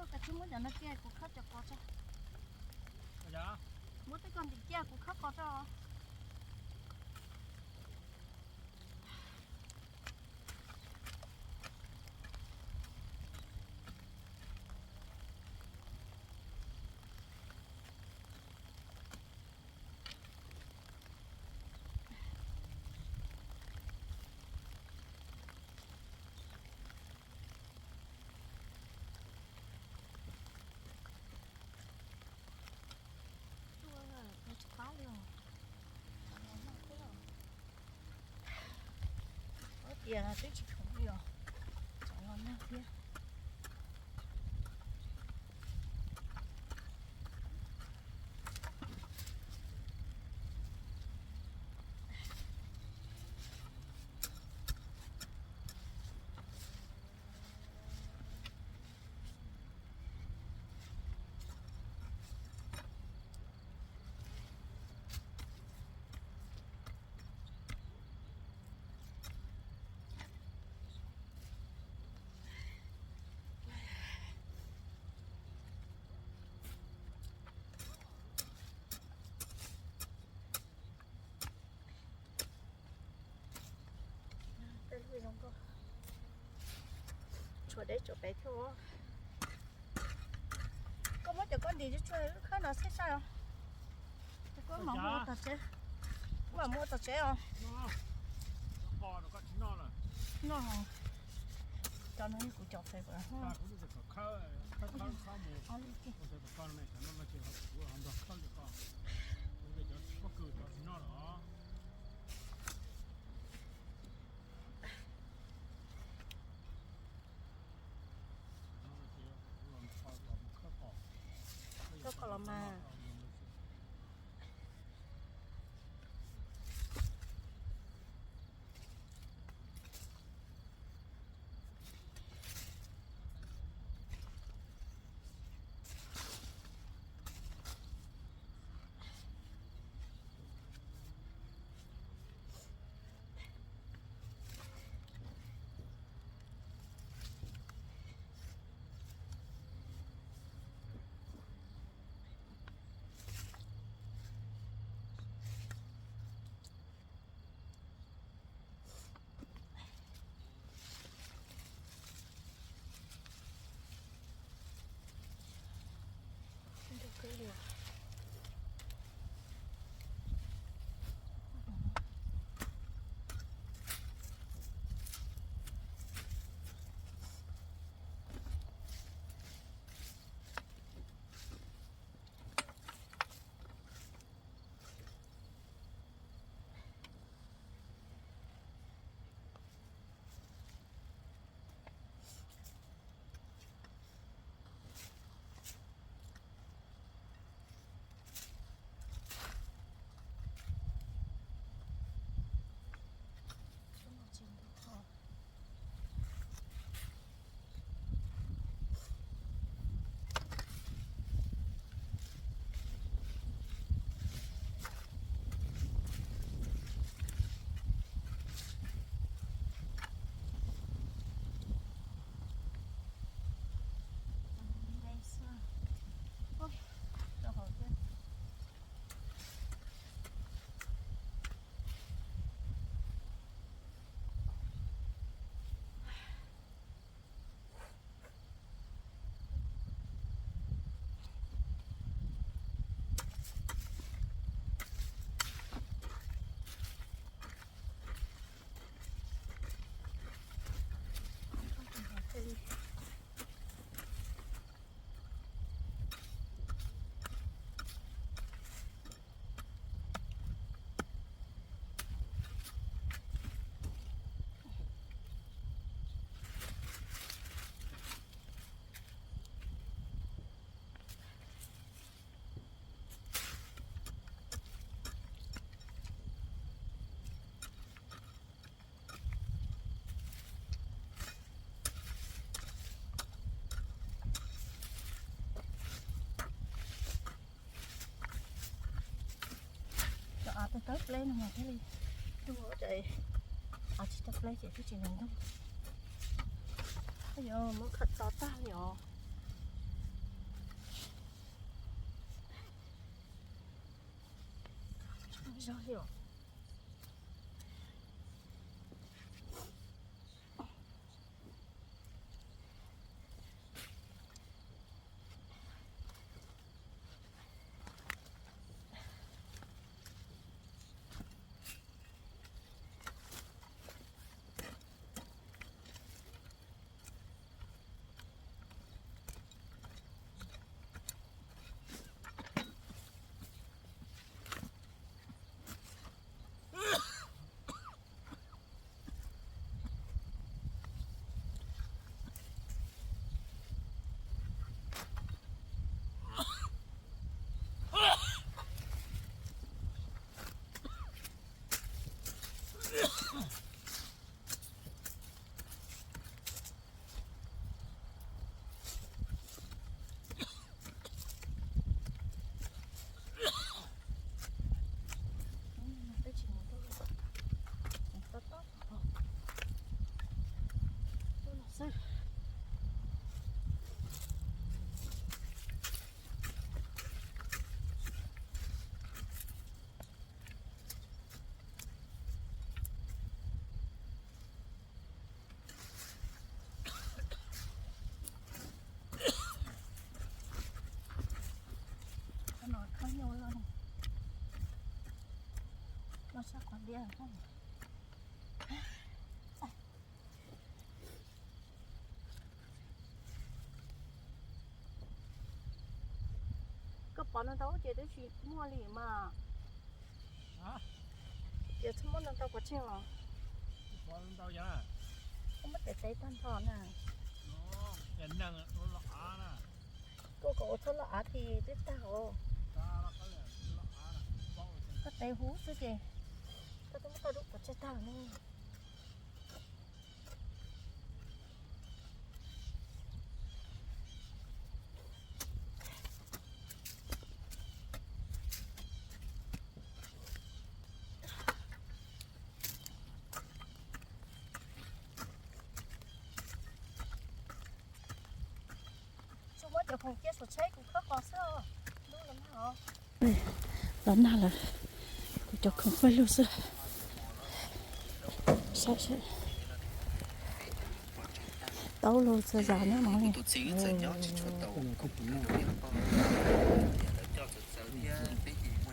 Koj kav tsij muab cov no cia kuv khawb cov qos tso. Muab tej koj ntim cia kuv khawb qos tso. Tuaj tsis qab li os. Tsam no nag thiab os. Ua tias twb tsis khoom li os. Tsam no nag thiab. Tshuav deb tshuav pem thiab. Koj muab cov koj ntim tsuag tsuag lub khawb no saib saib os. Koj mam muab ua tom tsev. Koj mam muab ua tom tsev os. Noj, cov no yog kuv cov favourite. Khawb qos los mas. pleb no mas thiaj li tuag, av tsis tau pleb ces twb tsis ntev ntuj. Yog muab khaws to tag li os. Zog li os. Koj pom no tau ces twb tsis muaj li mas. Ces txhob muab no tau pov tseg los. Koj muab tes tev tag nrho na. Koj kom ua txhob loj av ti twb tag os. Koj tev huv xwb ces koj twb muab koj dub pov tseg tag ne. Tsis muab cov khoom cia saum tsheb kuv khawb qos xwb os. Los nag lawm, kuv cov khoom pawg lug xwb. Saib seb, taub lug txhua yam nyob no li.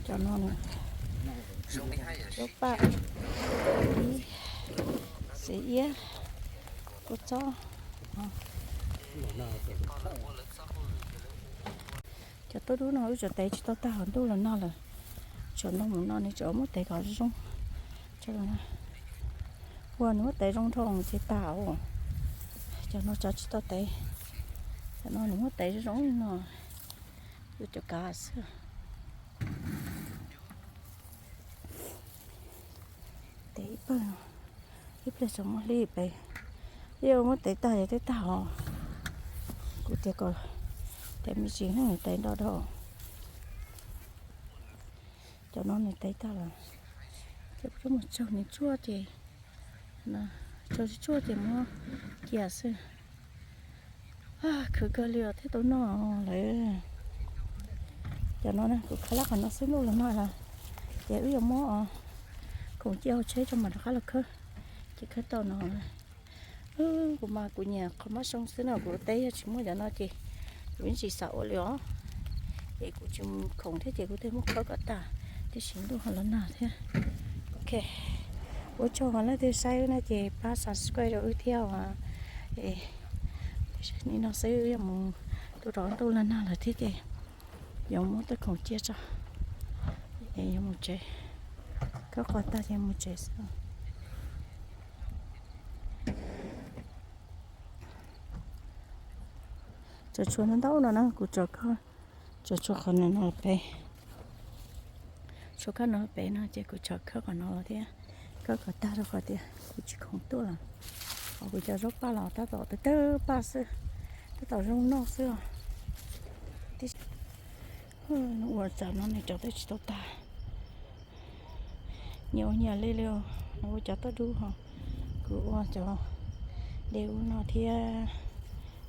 Cov no, zaub paj, ib, xiv iab, kua txob. Cov taub dub no wb tseem tev tsis tau tag, hos ntuj los nag lawm. Tsam no mus no nws tseem muab tev kom zoo zoo. Ua nws muab tev zoo dhau ces tag os. Cov no tseem tsis tau tev. Cov no nws muab tev zoo zoo no, wb cov kav xwb. Tev ib pawg, ib pliag tseem muaj hli pem. Ib muab tev tag ces twb tag os. Kuv tias kom tev me ntsis, tev nrov dhau. Cov no nws tev tag lawm, ces kuv mus tsaug nws tsuaj ces, tsaug tsis tsuaj ces muab cia xwb. Khwv kawg li os thiab tau noj lawm. Cov no kuv khawb lab qhov no xwb, ntuj los nag lawm, ces wb yuav muab khoom cia hauv tsheb tso mam rov qab los khawb. Ces khawb tau no. Kuv mas kuv nyiam qhov mab zoo xwb no, kuv teb yog tsis muaj cov no ces kuv yeej tsis xav ua li os. Ces kuv tsis khoom thiab ces kuv thiaj muab khawb kom tag, tiam sis ntuj ho los nag thiab. Ok, ua tsaug leej twg saib wb no ces pab subscribe rau wb thiab os. Nim no xwb wb yuav mus, tuaj rov ntuj los nag lawm thiab ces yuav muab tej khoom cia tso es yuav mus tsev, khawb qos tag ces mus tsev xwb. Tseem tshuav ntau ntau no na, kuv tseem tshuav qhov no pem, tshuav qhov no pem no ces kuv tseem khawb qhov no los thiab, khawb kom tag rau qhov tias kuv tsis khoom tuaj lawm. Hos kuv cov zaub paj los tab tom tawg tawg paj xwb, tab tom zoo noj xwb os. Ua tsam no nws cov twb tsis tau tag. Nyias ua nyias li li, nws ua cov toj dub ho kuv ua cov de ub no thiab.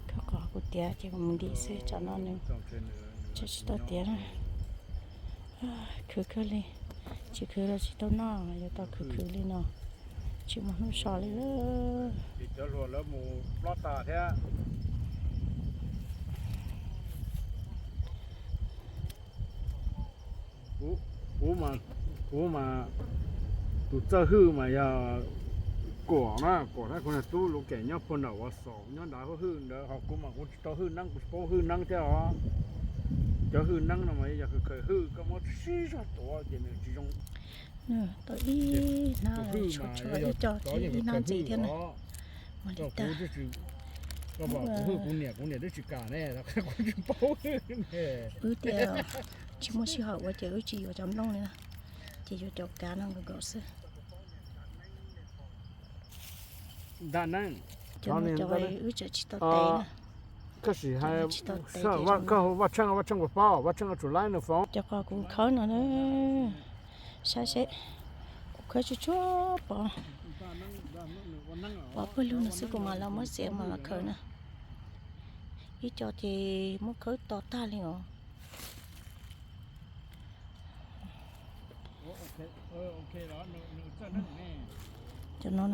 Khawb qos kuv tiav ces kuv mus ntim xwb, tsam no nws tsis tau tiav na. Khwv kawg li, tsis khwv los tsis tau noj, yuav tau khwv khwv li no, tsis muaj hnub so li lawm. Kuv mas, kuv mas, tus txawj hwj mas yog Kuam na, Kuam thiab kuv niag tub Luv Keem nyob puag nram Uav Xaum nyob nrad hwj ntawd, ho kuv mas kuv tsis tau hwj neeb, kuv tsis paub hwj neeb thiab os. Cov hwj neeb no mas yog khaws hwj koj muab sib zog tuav ces nws tsis zoo. Tau ib hnab tshuav tshuav ib co thiab ib hnab ntxiv thiab na. Mas li tas, kuv hwj kuv niam, kuv niam twb tsis kam ne, kuv tsis paub. Wb tias tsis muaj sij hawm ua ces wb tsis yuav cov nplooj li na, ces yuav cov kav no nkaus nkaus xwb. Ntag neeb, cov no cov wb tseem tsis tau tev na. Koj sim hais, Vaj Tsheej, Vaj Tsheej puas paub, Vaj Tsheej tsum laib nws foov. Cov qos kuv khawb no na, saib seb, kuv khawb tsuag tsuag pov, pov pawg lug no xwb kuv mam los muab txiav mam los khaws na. Ib co ces muab khawb to tag li os. Cov no,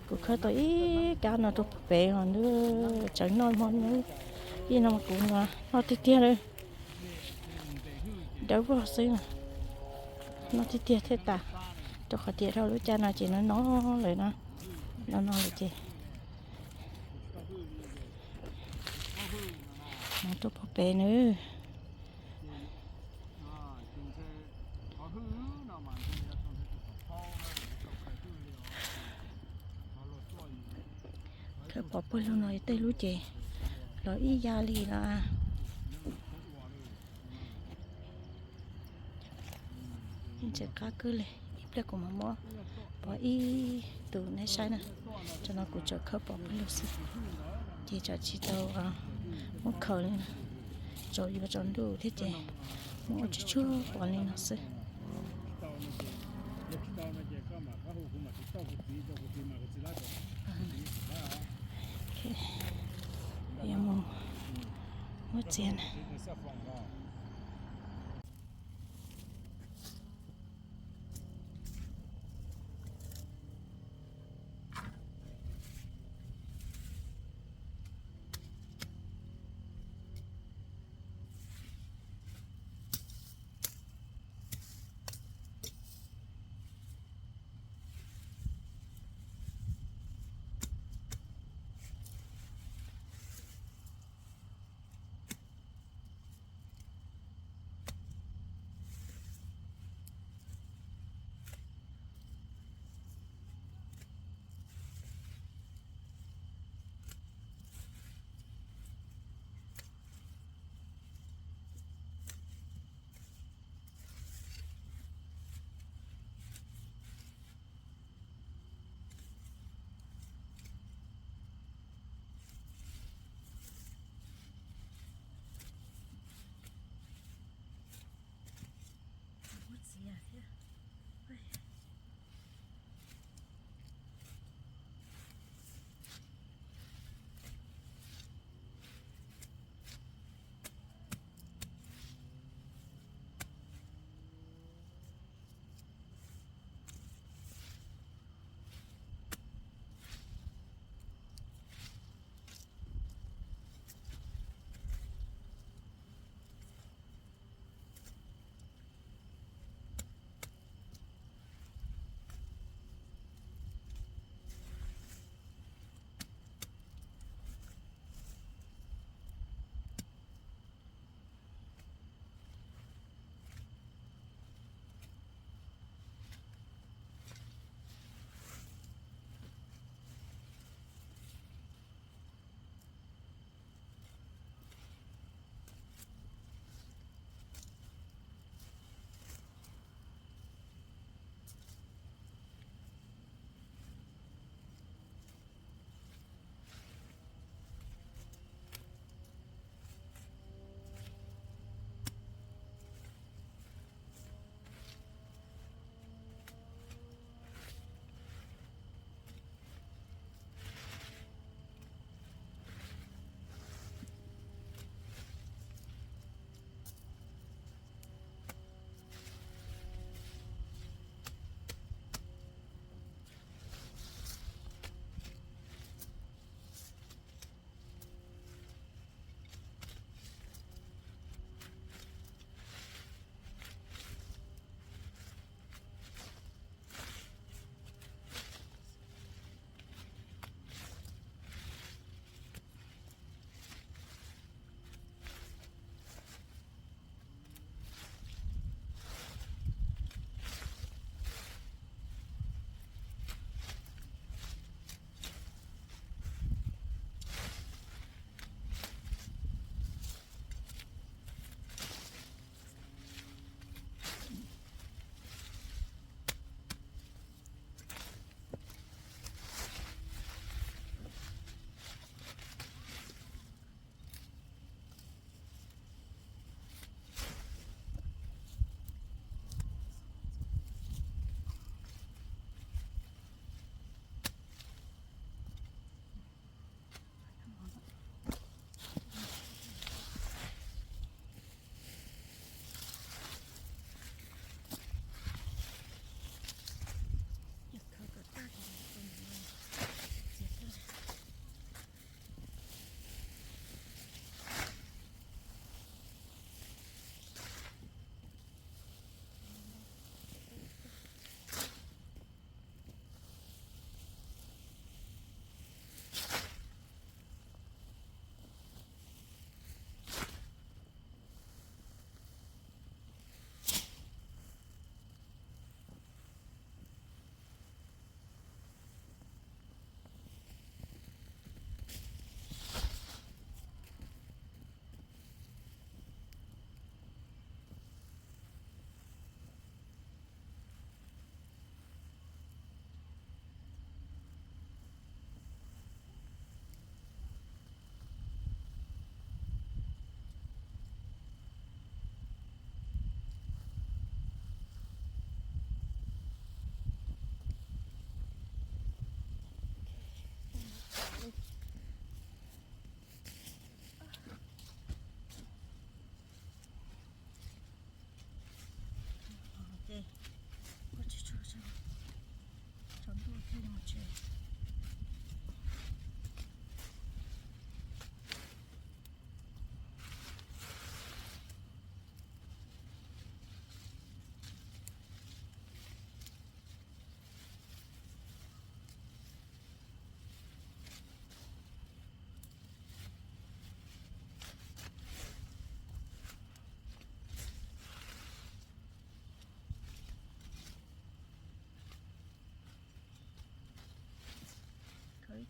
kuv khawb tau ib kab no rau pem os, nws tseem noj hmo nws. Ib no mas kuv noj tiag tiag li, dawb vog xwb, noj tiag tiag thiaj tas, rau qhov tias dhau lub caij no ces no no lawm na, no no lawm ces mus rau pem nws. Khawb pov pawg lug no tej lub ces los ib yam li no. Yeej tseem qab kawg li, ib pliag kuv mam muab pov ib tus nej saib na. Tam no kuv tseem khawb pov pawg lug xwb, ces tsam tsis tau muab khaws li na, tsaus yuav tsaus ntuj thiab ces muab ua tsuag tsuag pov li no xwb. Yuav mus muab txiav na.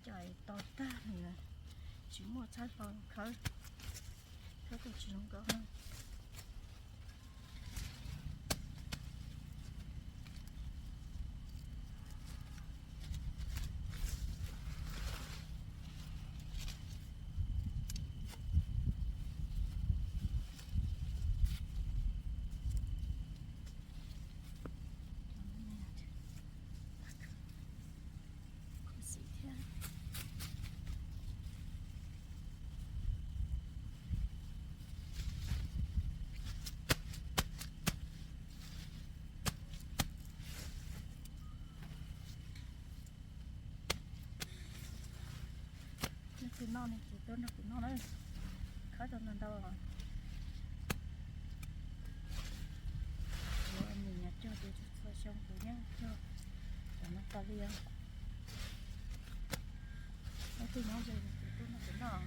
Cov to tag nws tsis muaj txhab hlo khawb, khawb tau tsis zoo nkauj na. Khuv xim thiab. Noj tus no ne ces tuaj nrog kuv noj na. Khawb tau ntau ntau. Kuv nim nyob cog ces txhua xyoo kuv yeej cog cov no tas li os. Leej twg nyob ze kuv tuaj nrog kuv noj.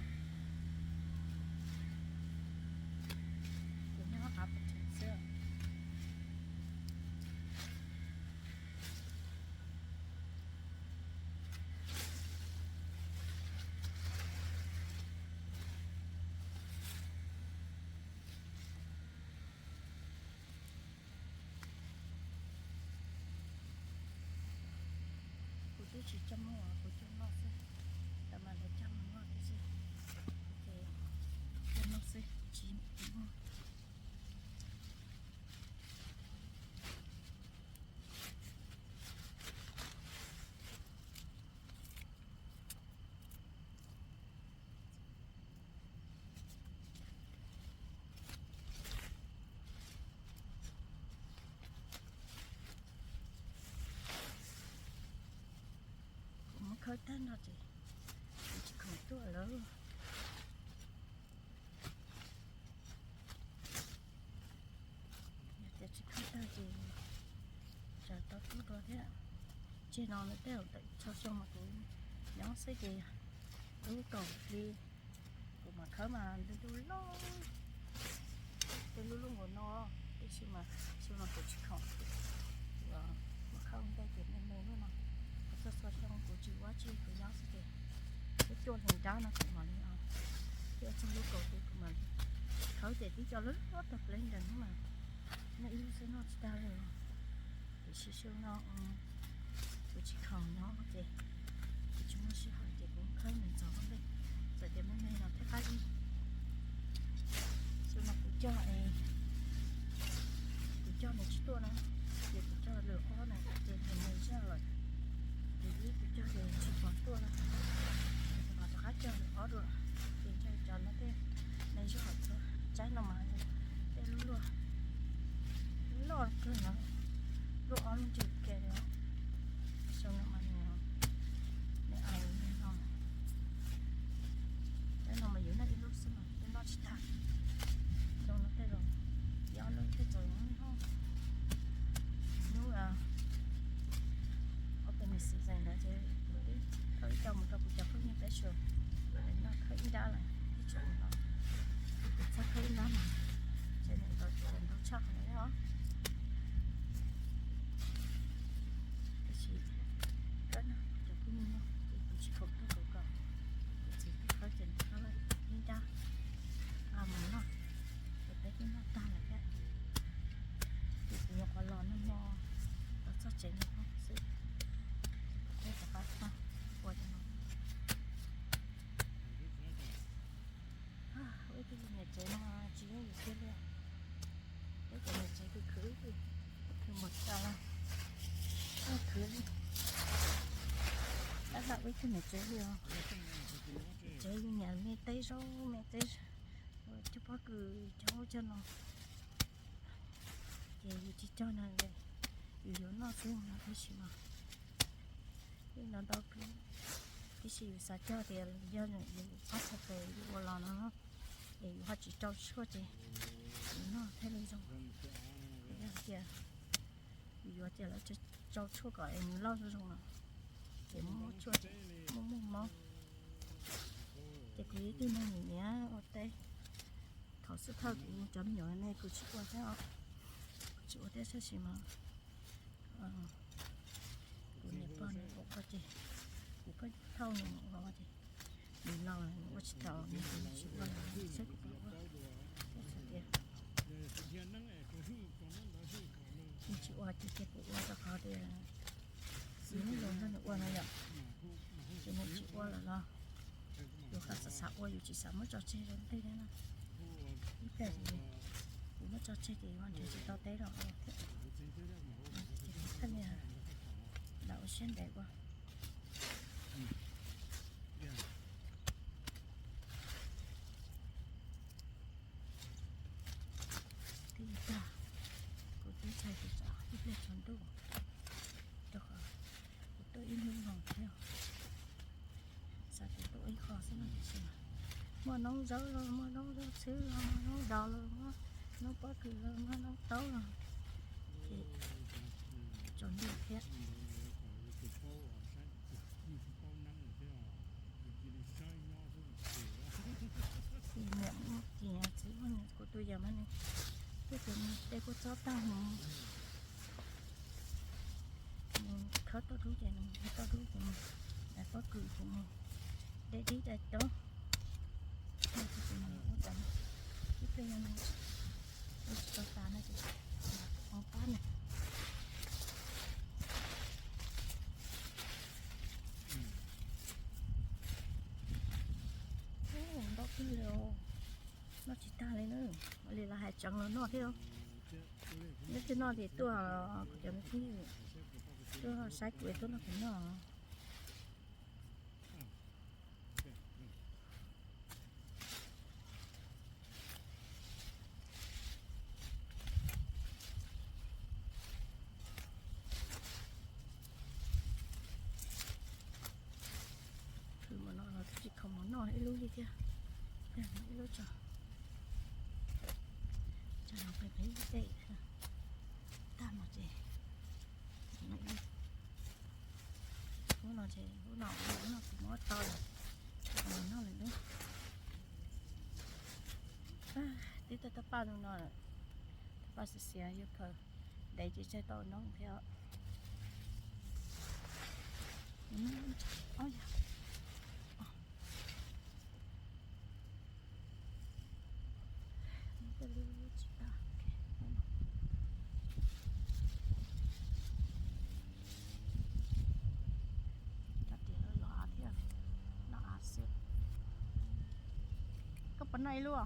Kuv nyob av pem xwb. Kuv twb tsis coj muag, kuv coj noj xwb. Tam mas lawv coj mus noj xwb, ces coj noj xwb tsis muag. Kuv muab khawb tag no ces kuv tsis khoom tuaj lawm. Yog tias tsis khawb tag ces tsam tau tuaj dua thiab. Tseg no lawm tej zaum txhua xyoo mas kuv nyob xwb ces lub kaum hli kuv mam khawb mas lub lub loj, tej lub lub nkaus no, tiam sis mas xyoo no kuv tsis khoom, kuv muab khawb ua ntej ces me me lub no. Kuv txhua txhua xyoo kuv tsis ua dab tsi, kuv nyob xwb ces lub cuaj hli nrab no kuv mam li, cuaj txog lub kaum hli kuv mam li khawb ces tib co lub lub tag plaub ntees no mas noj ib lub xwb noj tsis tag li. Tiam sis xyoo no kuv tsis khoom nyob ces kuv tsis muaj sij hawm ces kuv khawb nws ntxov ua ntej, txawm tias me me los thiaj qab ib. Xyoo no kuv cog, kuv cog nws tsis tuaj na, ces kuv cog lwm ob na ces nws zaj lawm. Ces ib kuv cog ces tsis pom tuaj na, ces kuv mam rov qab cog lwm ob dua, ces ntshe cov no tej nws zaj hauv tsaib no mas tej lub luaj loj kawg no, luaj ob lub ntsis ke li. Xyoo no mas nws, nws ais li no, tej no mas yus noj ib lub xwb mas noj tsis tag. Xyoo no tej zaum ib ob lub tej txaus noj. Hnub ob peb me xwm xeem ntawd ces kuv twb khawb ib co mus rau kuv cov phooj ywg peb sua, noj khawb ib nrab lawm ib tsam no, kuv txhaj khawb ib nrab mas ntshe nws tau ntau tshaj qhov no os. Tiam sis khawb no cov phooj ywg no ces kuv tsis khoom tuaj kom kuv txiv twb khawb ces nws khawb ib nrab nqa mus noj, ces peb twb noj tag lawm thiab. Ces kuv nyuam qhuav los noj hmo los txog tsev no xwb, peb rov qab ua cov no. Ib tug niam tsev no tsis yeej yus kiag li. Peb cov niam tsev khwv khwv, khwv mus tas, khwv li. Tab laj ib tug niam tsev li os. Tsev yus niam me teb zaub me teb, cov pob kws cov ub cov no, ces yus tsis cog no, yus yuav noj xwb no tab sis mas yeej ntau ntau kawg. Tiam sis yus xav cog tias yog yus pab txog tes yus ua los no, es yus ho tsis rau tshuaj ces yus noj thiaj li zoo. Yog tias yus yuav tias lawv rau tshuaj kom es nws loj zoo zoo no, ces muaj muaj tshuaj ces muaj muaj mob. Ces kuv yog ib tug neeg nyiam nyiam ua teb. Thaum xub thawj kuv cov me nyuam me kuv tsis ua thiab, kuv tsis ua thiab tab sis mas kuv niam pog nws ua ua ces Kuv pheej thauj nws ua ces nws laus nws ua tsis tau, nws tsis ua lawm, saib kuv ua. Tias nws tsis ua ces kuv ua rau qhov tias txiv neej zoo nrog nws ua no yom, ces nws tsis ua lawm los yus ho xav xav ua yus tsis xav muab tso tseg rau ntej thiab no. Ib pliag ces kuv muab tso tseg ces ua nrhiav tsis tau teb rau thiab. Ces kuv thiaj li lam ua siab ntev ua. Tib tag kuv twb txhais tus tsam ib pliag tsaus ntuj, rau qhov kuv tuaj ib hnub no thiab. Xav tias tuaj ib qho xwb no tiam sis mas muaj noob zaub los muaj noob zaub txhwb los muaj noob dos los muaj noob pob kws los muaj noob taub los ces tsaus ntuj thiab. Ces niam muaj kiag txiv muaj, kuv tus yawm mas nws, twb tus nws tej kua txob tag nws khawb toj dub ces nws khawb toj dub ces nws pob kws ces nws dai dib dai taub. Ib pliag yog nws ua tsis tau tas no ces ua pab nws. Ntau kawg li os, noj tsis tag li na. Ua li los hais tseev los noj thiab. Neb twb noj ces tuaj, kuv cov me phooj ywg tuaj saib kuv es tuaj nrog kuv noj. Khwv mus no los twb tsis khoom mus noj ib lub li thiab. Ib lub tso, tso los peb peb ib teg tag no ces, lub no ces lub no, lub no kuv muab tau lawm, noj lawm lub. Twb tau tab paj no, tab paj xiav xiav yuav khaws ntev ces tseg tau noob thiab. Cov tias los av thiab, los av xwb. Koj puas noj ib lub?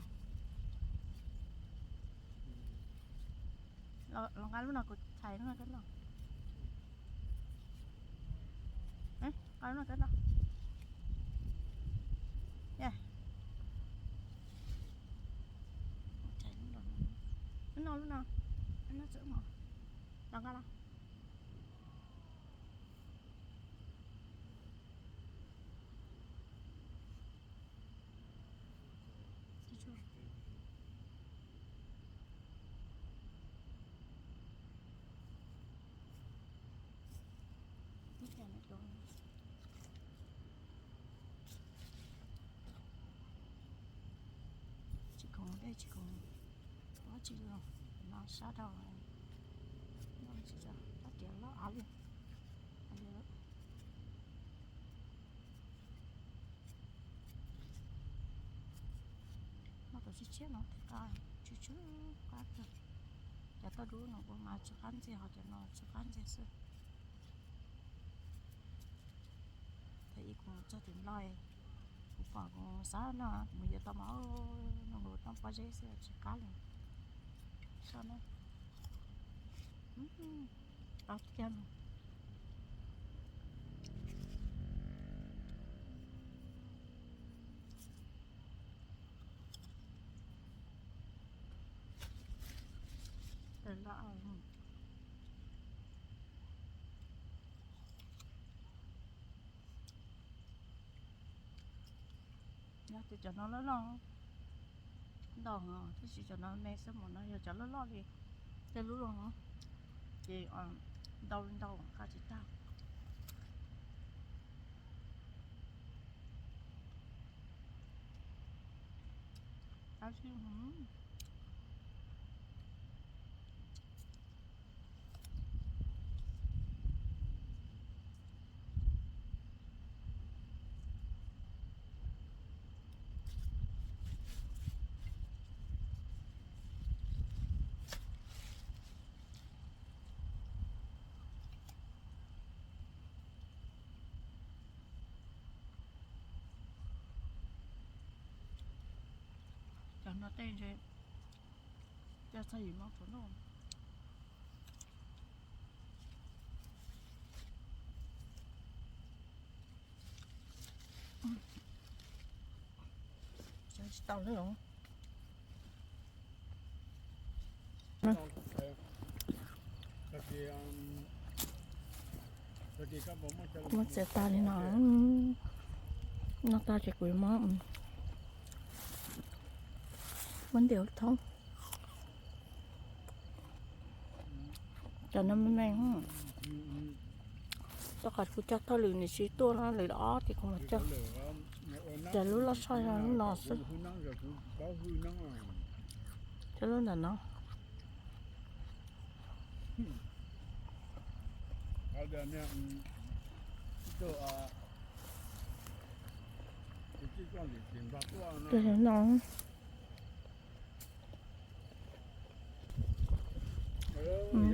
Los nqa lub no kuv txhais lub no coj noj. Nqa lub no coj noj. Lub no, lub no. Lub no txawm mos. Los nqa los. Tsis khoom dej tsis khoom dab tsi los, no sab dhau, no tsis tso, rab riam loj av li. Noj tau tshiab tshiab no thiaj qab, tsw tsw qab kawg. Cov toj dub no ua mas tsw qab ntxiag, ho cov no tsw qab ntxiag xwb. Thaum ub kuv mus txog tim Nplog, kuv pom kuv xav noj, mus yuav tau mas noj nkaus tau pob zeb xwb tsis qab li. Soj na. Tau tiag no. Yog tias cov no loj loj ntau, tab sis cov no me xwb, mas no yog cov loj loj li tej lub los ces ntau li ntau nqa tsis tag. Tab sis, hm, Tej ntse, coj txog yim moo tsuav noj. Tsis tau li os. Muab txiav tas li no, noj tag ces kuv yuav muab, muab ntiav thoob. Cov no me me, rau qhov kuv coj thauj lwm nws tsis tuaj no, lwm ob ces kuv mam coj. Cov lub loj soj yog lub no xwb. Cov lub ntawm no. Cov no.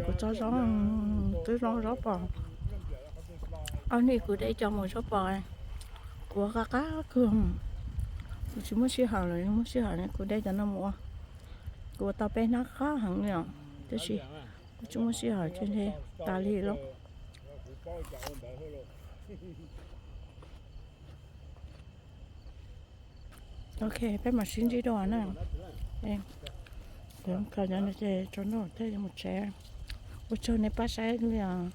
Kuv tso zaub, twb zoo zaub pom. Ob hnub kuv de cov mus zaub pom, kuv ua qab qab kawg. Kuv tsis muaj sij hawm lawm, muaj sij hawm kuv de cov no mus ua. Kuv ua tau peb hnab qab heev li os, tab sis kuv tsis muaj sij hawm ces ntshe tas li lawm. Ok, peb mam sib ntsib dua na. Cov no ces tso noj thiab yuav mus tsev. Ua tsaug nej pab saib li os.